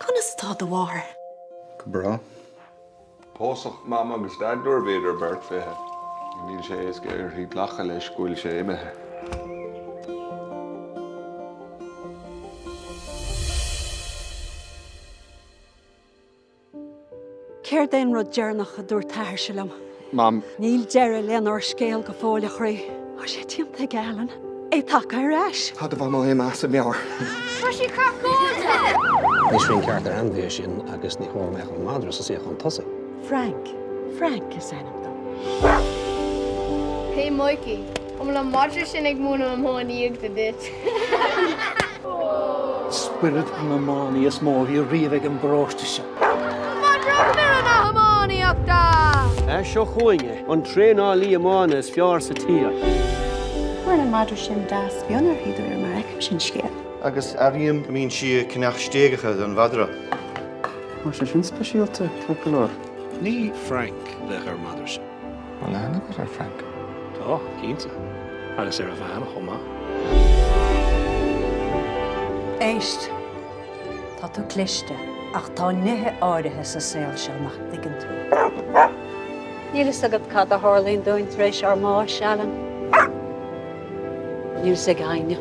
Conas atá do mháthair? Go breá. Pósadh Mam agus Daid nuair a bhíodar beirt fiche. Níl sé éasca uirthi glacadh leis go bhfuil sé imithe. Céard é an rud deireanach a dúirt t'athairse liom? Mam. Níl deireadh lenár scéal go fóill, a chroí. Tá sé déanta ag Alan. É tagtha ar ais. Tá do mhamó imithe as a meabhair. Tá sí craiceáilte! Ní srian ceart ar ainmhí é sin agus ní chóir go mbeadh an madra sa suíochán tosaigh. Frank. Frank is ainm dó. Hey Mikey, an bhfuil an madra sin ag múineadh iománaíochta duit? Spiorad an iománaí is mó a bhí riamh ag an bparóiste seo. Madra foireann na hiománaíochta! Seo chugainn é, an traenálaí iomána is fearr sa tír. Cuireann an madra sin dea-spion uirthi de réir mar a fheicimse an scéal. Agus airím go mbíonn sí ag ceannach stéigeacha don mhadra. Tá sé sin speisialta, ceart go leor. Ní Frank a bheadh ar an madra sin. An aithne agat ar Frank? Tá, cinnte. Agus ar a bhean chomh maith. Éist. Tá tú cliste, ach tá nithe áirithe sa saol seo nach dtuigeann tú. Níl fhios agat cad a tharlaíonn dúinn tar éis ár mbáis, Alan. Níl fhios ag éinne.